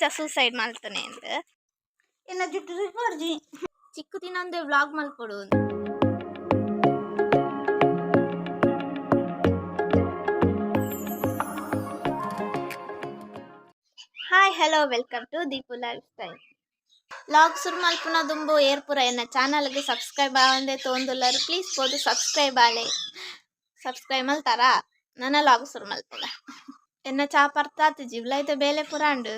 ಎಂಚ ಸೂಸೈಡ್ ಮಲ್ತನೆ ಅಂದ್. ಎನ್ನ ಜುಟ್ಟು ಕೊರ್ಜಿ. ಚಿಕ್ಕು ತಿನ್ನೊಂದೇ ವ್ಲಾಗ್ ಮಲ್ಪೊಡು. Hi, hello, welcome to Deepu lifestyle. Vlog ಸುರು ಮಲ್ಪುನ ದುಂಬು ಏರ್ಪುರ ಎನ್ನ ಚಾನಲ್ಗೆ ಸಬ್ಸ್ಕ್ರೈಬ್ ಆವಂದೆ ತೋಂದುಲ್ಲರು ಪ್ಲೀಸ್ ಪೋದು ಸಬ್ಸ್ಕ್ರೈಬ್ ಆಲೆ. ಸಬ್ಸ್ಕ್ರೈಬ್ ಮಲ್ತಾರಾ? ನನ್ನ ಲಾಗ್ ಸುರು ಮಲ್ಪುಗ. ಎನ್ನ ಚಾ ಪರ್ತಾತಿಜಿ ಉಲೈತ ಬೇಲೆ ಪುರಾಂಡು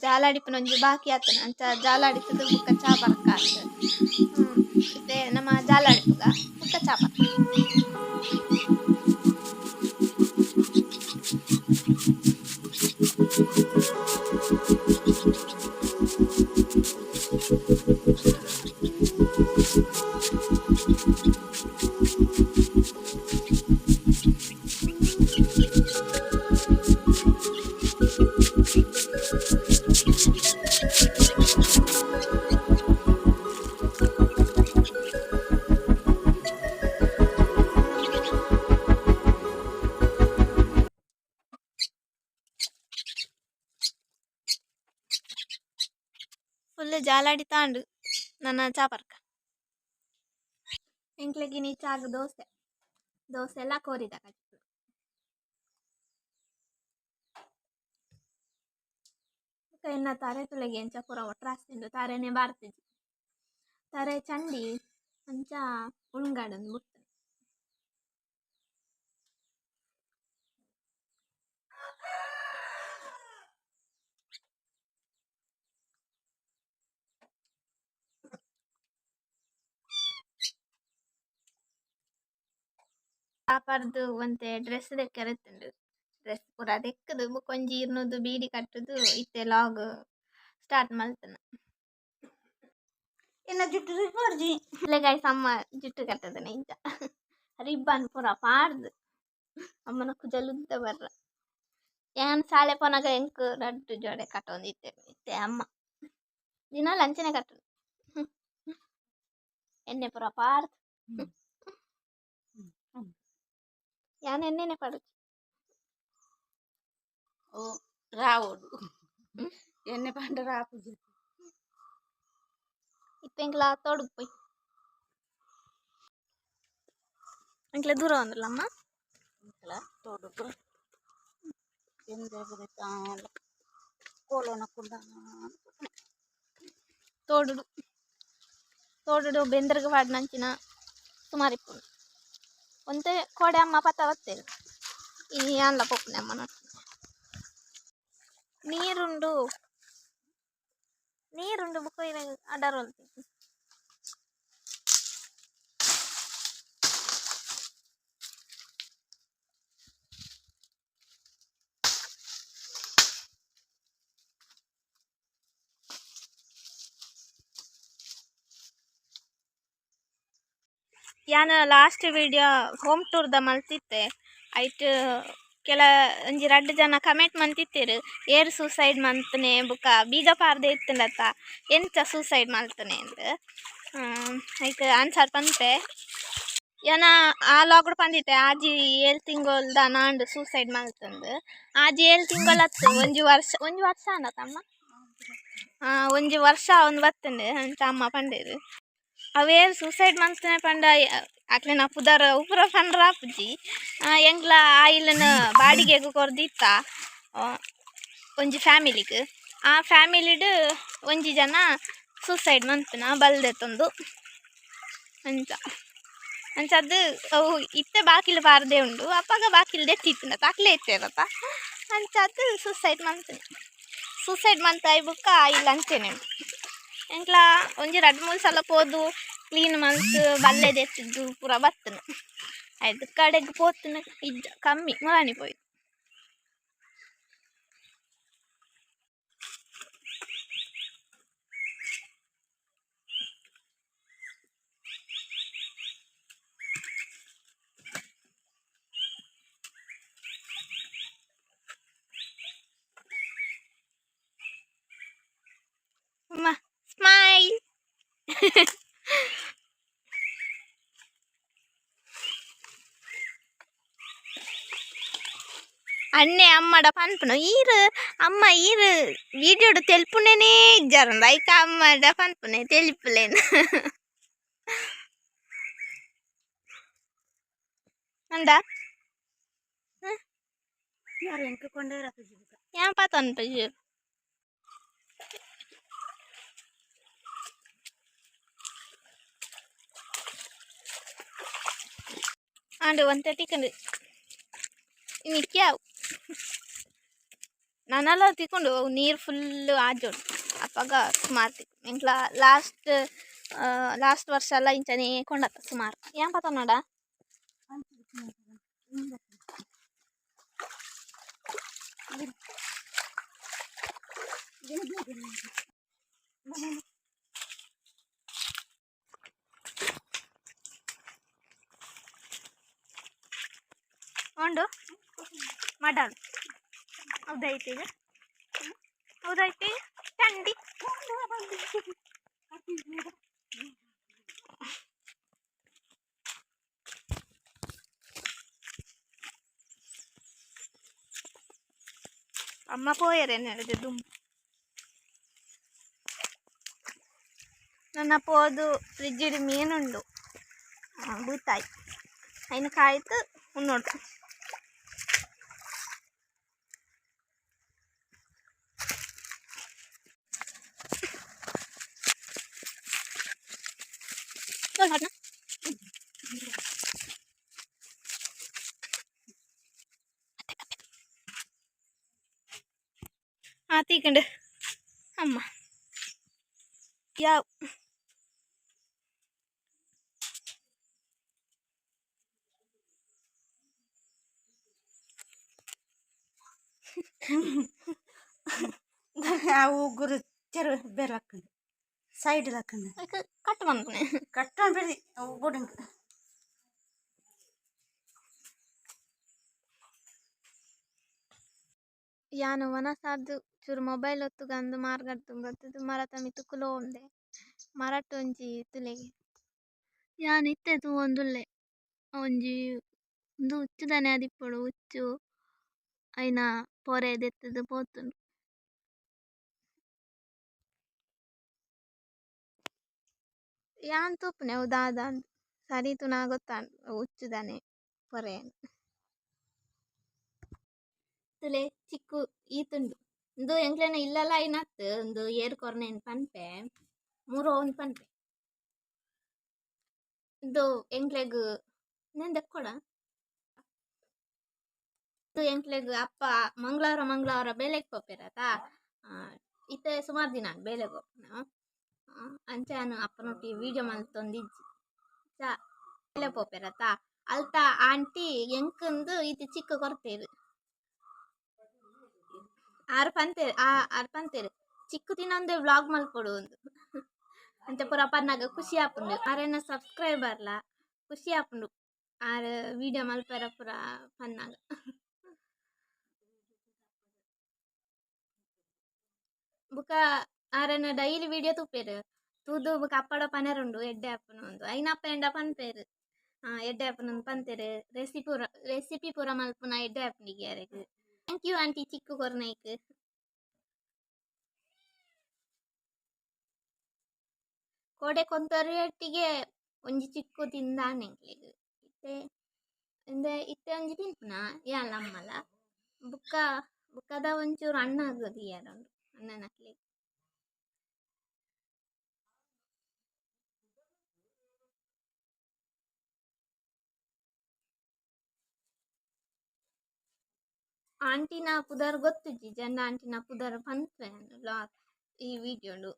ಜಾಲಾಡಿಪುನ ಒಂಜಿ ಬಾಕಿ ಆತನ ಅಂಚ ಜಾಲಾಡಿತದ ಬುಕ್ಕ ಚಾ ಬರ್ಕ ಇತ್ತೆ ನಮ್ಮ ಜಾಲಾಡಿಪುಗ ಬುಕ್ಕ ಚಾ ಪರ್ಕ. ಫುಲ್ ಜಾಲಾಡಿ ತಾಂಡು ನನ್ನ ಚಾ ಪರ್ಕ. ಎಂಕ್ಲೆಗಿನಿ ಚಾಗ್ ದೋಸೆ, ದೋಸೆ ಎಲ್ಲ ಕೋರಿದ ಕಜಿಪು. ಬೊಕ ಎನ್ನ ತಾರೆ ತುಲೆಗೆ ಎಂಚ ಪೂರ ಒಟ್ರಾಸ್ತಿಂಡು ತಾರೆನೆ ಬಾರ್ತಿಜಿ ತಾರೆ ಚಂಡಿ ಅಂಚ ಉಣ್ಗಾಡೊಂದು ಬುಡ್ತುಂಡು. ಪರ್ದು ಒಂತೆ ಡ್ರೆಸ್ ದೆಕ್ಕೆರೆ ಇತ್ತುಂಡು. ಡ್ರೆಸ್ ಪೂರ ದೆಕ್ಕುದು ಬೊಕೊಂಜಿ ಇರ್ನುದು ಬೀಡಿ ಕಟ್ಟುದು ಇತ್ತೆ ಲಾಗ್ ಸ್ಟಾರ್ಟ್ ಮಲ್ತುನ. ಎನ್ನ ಜುಟ್ಟು ಕೊರ್ಜಿ. ಗೈಸ್, ಅಮ್ಮ ಜುಟ್ಟು ಕಟ್ಟದನೆ ಇಂಚ ರಿಬ್ಬನ್ ಪೂರ ಪಾಡ್ದು ಅಮ್ಮನ ಕುಜಲ್ ಉದ್ದ ಬರ್ರ. ಯಾನ್ ಸಾಲೆ ಪೋನಗ ಎಂಕ್ ರಡ್ಡ್ ಜೋಡೆ ಕಟ್ಟೊಂದಿತ್ತೆರ್. ಇತ್ತೆ ಅಮ್ಮ ದಿನಾಲ ಅಂಚನೆ ಕಟ್ಟುನು. ಎಣ್ಣೆ ಪೂರ ಪಾಡ್ದು. ಯಾನ್ ಎಣ್ಣೆನೆ ಪಾಡುಜಿ. ಓ ರಾವೊಡು ಎಣ್ಣೆ ಪಂಡ ರಾಪುಜಿ. ಇತ್ತೆ ಎಂಕ್ಲ ತೋಡುಗ್ ಪೋಯಿ. ಎಂಕ್ಲ ದೂರ ಒಂದುಲ್ಲಮ್ಮ. ಎಂಕ್ಲ ತೋಡುಗು ಕೋಲೋನ ಕುಂಡ. ತೋಡುಡು ತೋಡುಡು ಬೆಂದ್ರಗ್ ಪಾಡ್ನಂಚಿನ ಸುಮಾರ್ ಇಪ್ಪುಂಡು. ಒಂತೆ ಕೋಡೆ ಅಮ್ಮ ಪತ್ತ ಬತ್ತೆರ್. ಇನಿ ಯಾನ್ಲ ಪೋಪುನೆ ಅಮ್ಮನೊಟ್ಟಿಗೆ. ನೀರುಂಡು ನೀರುಂಡು ಬೊಕ ಇರೆಗ್ ಅಡರೊಲ್ತಿಜಿ. ಯಾನ್ ಲಾಸ್ಟ್ ವಿಡಿಯೋ ಹೋಮ್ ಟೂರ್ ದ ಮಲ್ತಿತ್ತೆ. ಐಟ್ ಕೆಲ ಒಂಜಿ ರಡ್ಡ್ ಜನ ಕಮೆಂಟ್ ಮಂತಿತ್ತೆರ್ ಏರ್ ಸೂಸೈಡ್ ಮಂತನೆ ಬೊಕ ಬೀಗ ಪಾರ್ದೆ ಇತ್ತುಂಡತ್ತ ಎಂಚ ಸೂಸೈಡ್ ಮಲ್ತನೆ ಅಂದ್. ಐಕ್ ಆನ್ಸರ್ ಪನ್ಪೆ. ಯಾನ ಆ ಲಾಗ್ಡ್ ಪಂದಿತ್ತೆ ಆಜಿ ಏಳ್ ತಿಂಗೊಲ್ದ ನಾಂಡ್ ಸೂಸೈಡ್ ಮಲ್ತಂದು. ಆಜಿ ಏಳ್ ತಿಂಗೊಲ್ ಅತ್ತು ಒಂಜಿ ವರ್ಷ, ಒಂಜಿ ವರ್ಷ ಆಂಡತಮ್ಮ. ಒಂಜಿ ವರ್ಷ ಒಂದ್ ಬತ್ತುಂಡು ಅಂಚ ಅಮ್ಮ ಪಂಡೆರ್. ಅವೇರ್ ಸೂಸೈಡ್ ಮಲ್ತನೆ ಪಂಡ ಅಕ್ಲೆನ ಪುದರ್ ಪೂರ ಪಂಡ್ರ ಆಪುಜಿ. ಎಂಕ್ಲ ಆ ಇಲ್ಲನ್ ಬಾಡಿಗೆಗ್ ಕೊರ್ದಿತ್ತ ಒಂಜಿ ಫ್ಯಾಮಿಲಿಗ್. ಆ ಫ್ಯಾಮಿಲಿಡ್ ಒಂಜಿ ಜನ ಸೂಸೈಡ್ ಮಲ್ತುನ ಬಲ್ದೆತ್ತೊಂದು ಅಂಚ. ಅಂಚಾದ್ ಅವು ಇತ್ತೆ ಬಾಕಿಲ್ ಪಾರ್ದೆ ಉಂಡು ಅಪಗ ಬಾಕಿಲ್ ದೆತ್ತಿತ್ತುಂಡ ಅಕ್ಲೆ ಇತ್ತೆರತ ಅಂಚಾದ್ ಸೂಸೈಡ್ ಮಲ್ತುನೆ. ಸೂಸೈಡ್ ಮಂತಾಯಿ ಬೊಕ್ಕ ಆ ಇಲ್ಲ್ ಅಂಚೆನೆ ಉಂಡು. ಎಂಕ್ಲ ಒಂಜಿ ರಡ್ಡ್ ಮೂಜಿ ಸಲ ಪೋದು ಕ್ಲೀನ್ ಮಲ್ತ್ ಬಲ್ಲೆ ದೆತ್ತುದು ಪೂರ ಬತ್ತುನು. ಐದ್ ಕಡೆಗ್ ಪೋತುನು ಇಜ್ಜ ಕಮ್ಮಿ ಮುರಾನಿ ಪೋಯಿ. ಅಮ್ಮ ಸ್ಮೈಲ್. ಅಣ್ಣೆ ಅಮ್ಮಡ ಪನ್ಪುನು ಈರ್ ಅಮ್ಮ ಈರ್ ವೀಡಿಯೋಡು ತೆಲ್ಪುನೇನೇ ಇಜ್ಜಾರಂದ ಐಕ ಅಮ್ಮಡ ಪನ್ಪುನೆ ತೆಲಿಪುಲೇನು ಅಂದ. ಯಾರು ಎಂಕ ಕೊಂಡೇರ ಏನ್ ಪಾತೊನ್ಪುಜಿ. ಆಂಡ್ ಒಂತೆ ತಿಕ್ಕಂಡು ಇನಿಕ್ ಯಾವು ನನಲ ತಿಕ್ಕೊಂಡು ನೀರು ಫುಲ್ ಆಜೋಡು ಅಪಗ ಸುಮಾರು ತಿಕ್ಕು ಎಂಕ್ಲ ಲಾಸ್ಟ್ ಲಾಸ್ಟ್ ವರ್ಷ ಎಲ್ಲ ಇಂಚನೆ ಕೊಂಡತ್ತ ಸುಮಾರು ಏನ್ ಪತೊನ್ನಡ. ಉಂಡು ಮಡಲ್ ಹೌದೈತಿ ಈಗ ಹೌದೈತಿ ಚಂಡಿ. ಅಮ್ಮ ಪೋಯರೇನು ಹೇಳಿದೆ ದುಂಬು ನನ್ನ ಪೋದು ಫ್ರಿಜ್ಜಿಡ್ ಮೀನುಂಡು ಬೂತಾಯಿ ಅಯ್ನ ಕಾಯ್ತು ಉನ್ನೋಡು. ಆ ತೀಕಂಡು ಅಮ್ಮ ಯಾವ ಅವು ಉಗುರು ಚೆರು ಬೇರೆ ಹಾಕೊಂಡು ಸೈಡ್ ಹಾಕೊಂಡು ಕಟ್ ಮನ್ಪುನೆ. ಕಟ್ಟಣ ಬಿಡಿ ಅವು ಬುಡಂಗ್. ಯಾನು ವನಸಾದ್ ಚೂರು ಮೊಬೈಲ್ ಒತ್ತುಗಂದು ಮಾರ್ಗಡ್ ಬತ್ತುದು ಮರತ ಮಿತ್ತ್ ಕುಲೋಂದೆ ಮರಟ್ ಒಂಜಿ ತುಲೆಗೆ ಯಾನ್ ಇತ್ತೆ ತೂವೊಂದುಲ್ಲೆ ಒಂಜಿ ಉಂದು ಉಚ್ಚುದನೆ ಆದಿಪ್ಪೊಡು ಉಚ್ಚು ಐನ ಪೊರೆ ದೆತ್ತುದು ಪೋತುಂಡು. ಯಾನ್ ತೂಪುನೆ ಅವು ದಾದಾಂದ್ ಸರಿ ತೂನಗ ಗೊತ್ತಾಂಡ್ ಅವು ಉಚ್ಚುದನೆ ಪೊರೆ. ತೂಲೆ ಚಿಕ್ಕು ಈತುಂಡು ಉಂದು ಎಂಕ್ಲೆನ ಇಲ್ಲಲ ಐನತ್ ಉಂದು ಏರ್ ಕೊರ್ನೆಂದ್ ಪನ್ಪೆ ಮೂರು ಒಂದ್ ಪನ್ಪೆ ಉಂದು ಎಂಕ್ಲೆಗ್ ಉಂದೆನ್ ದೆಕ್ಕೊಡ ಉಂದು ಎಂಕ್ಲೆಗ್ ಅಪ್ಪ ಮಂಗಳವಾರ ಮಂಗಳವಾರ ಬೇಲೆಗ್ ಪೋಪೆರತ ಇತ್ತೆ ಸುಮಾರು ದಿನ ಆಂಡ್ ಬೇಲೆಗ್ ಪೋಪುನ ಅಂಚ ಯಾನ್ ಅಪ್ಪನೊಟ್ಟಿಗೆ ವೀಡಿಯೋ ಮಲ್ತೊಂದಿಜ್ಜಿ ಚ ಬೇಲೆ ಪೋಪೆರತ ಅಲ್ತ ಆಂಟಿ ಎಂಕುಂದು ಇತ್ತೆ ಚಿಕ್ಕು ಕೊರ್ತೆರ್ ಆರ್ ಪಂತೆರ್ ಆರ್ ಪಂತೆರ್ ಚಿಕ್ಕು ತಿನ್ನೊಂದೆ ವ್ಲಾಗ್ ಮಲ್ಪೊಡು ಉಂದು ಅಂಚ ಪೂರ ಪನ್ನಗ ಖುಷಿ ಆಪುಂಡು ಆರೆನ ಸಬ್ಸ್ಕ್ರೈಬರ್ಲ ಖುಷಿ ಆಪುಂಡು ಆರ್ ವೀಡಿಯೋ ಮಲ್ಪೆರ ಪೂರ ಪನ್ನಗ. ಬೊಕ ಆರೆನ ಡೈಲಿ ವೀಡಿಯೋ ತೂಪೆರ್ ತೂದು ಬೊಕ ಅಪ್ಪಡ ಪನೆರುಂಡು ಎಡ್ಡೆ ಆಪುಂಡು ಉಂದು ಐನ ಅಪ್ಪೆಂಡ ಪನ್ಪೆರ್ ಎಡ್ಡೆ ಆಪುಂಡು ಪಂತೆರ್ ರೆಸಿಪಿ ಪೂರ ರೆಸಿಪಿ ಪೂರ ಮಲ್ಪುನ ಎಡ್ಡೆ ಆಪುಂಡು ಅರೆಗ್. Thank you aunty Chikku ಕೊರ್ನೈಕ್. ಕೋಡೆ ಕೊಂತೊರಿಯೊಟ್ಟಿಗೆ ಒಂಜಿ ಚಿಕ್ಕು ತಿಂದಾನೆ ಎಂಕ್ಲೆಗ್ ಇತ್ತೆ ಇಂದೆ ಇತ್ತೆ ಒಂಜಿ ತಿನ್ಪುನ ಯಾನ್ಲ ಅಮ್ಮಲ ಬೊಕ್ಕ ಬೊಕ್ಕದ ಒಂಚೂರು ಅಣ್ಣಗ್ ದೀಯರೆ ಉಂಡು ಅಣ್ಣನಕ್ಲೆಗ್. ಆಂಟಿನ ಪುದರ್ ಗೊತ್ತುಜ್ಜಿ ಜನ ಆಂಟಿನ ಪುದರ್ ಪನ್ಪೆ ಯಾನ್ ಈ ವಿಡಿಯೋಡು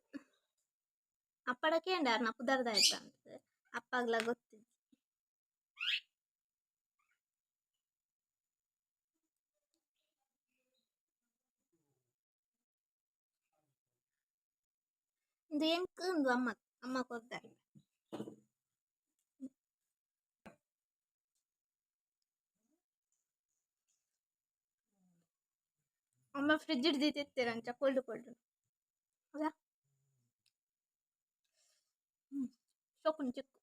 ಅಪ್ಪಡ ಕೇಂಡಾರ್ನ ಪುದರ್ ದಾಯ್ತ ಅಂತ ಅಪ್ಪಗ್ಲ ಗೊತ್ತುಜ್ಜಿ. ಉಂದು ಎಂಕ್ ಉಂದು ಅಮ್ಮ ಅಮ್ಮ ಕೊರ್ತಾರೆ. ಅಮ್ಮ ಫ್ರಿಜ್ ದೀತಿತ್ತೆರ್ ಅಂಚ ಕೋಲ್ಡ್ ಕೋಲ್ಡ್ ಹೌದಾ ಶೋಕುಂಡು ಚಿಕ್ಕು.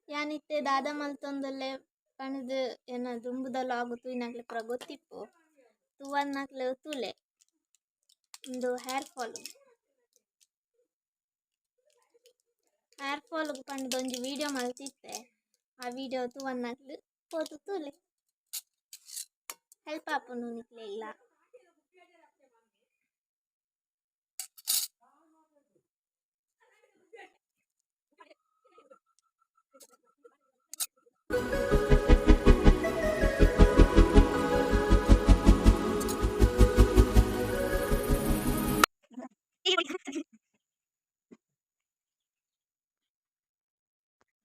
ಯಾನಿತ್ತೆ ದಾದ ಮಲ್ತೊಂದುಲ್ಲೆ ಪಂದ್ ಎನ್ನ ದುಂಬುದ ಲಾಗ್ ತೂಯಿನಕ್ಲೆ ಪೂರ ಗೊತ್ತಿಪ್ಪು. ತೂವಂದಿನಕ್ಲ್ ತೂಲೆ. ಉಂದು ಹೇರ್ ಫಾಲ್. ಹೇರ್ ಫಾಲ್ ಗ್ ಪಂದ್ ಒಂಜಿ ವೀಡಿಯೊ ಮಲ್ತಿತ್ತೆ. ಆ ವೀಡಿಯೊ ತೂವಂದಿನಕ್ಲ್ ಪೋದು ತೂಲೆ. ಹೆಲ್ಪ್ ಆಪುಂಡು ನಿಕ್ಲೆಗ್ಲ.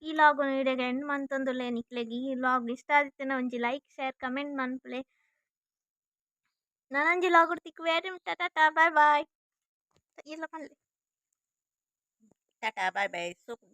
ಈ ಲಾಗ್ ನು ಇಡೆಗ್ ಎಂಡ್ ಮಂತೊಂದುಲ್ಲೆ. ನಿಕ್ಲೆಗ್ ಈ ಲಾಗ್ ಇಷ್ಟ ಆದಿತ್ತಿನ ಒಂಜಿ ಲೈಕ್, ಶೇರ್, ಕಮೆಂಟ್ ಮನ್ಪುಲೆ. ನನೊಂಜಿ ಲಾಗ್ ತಿಕ್ಕುವೆ. ಟಾಟಾ, ಬಾಯ್ ಬಾಯ್. ಈರ್ಲ ಪನ್ಲೆ. ಟಾಟಾ, ಬಾಯ್ ಬಾಯ್, ಸೋಕು.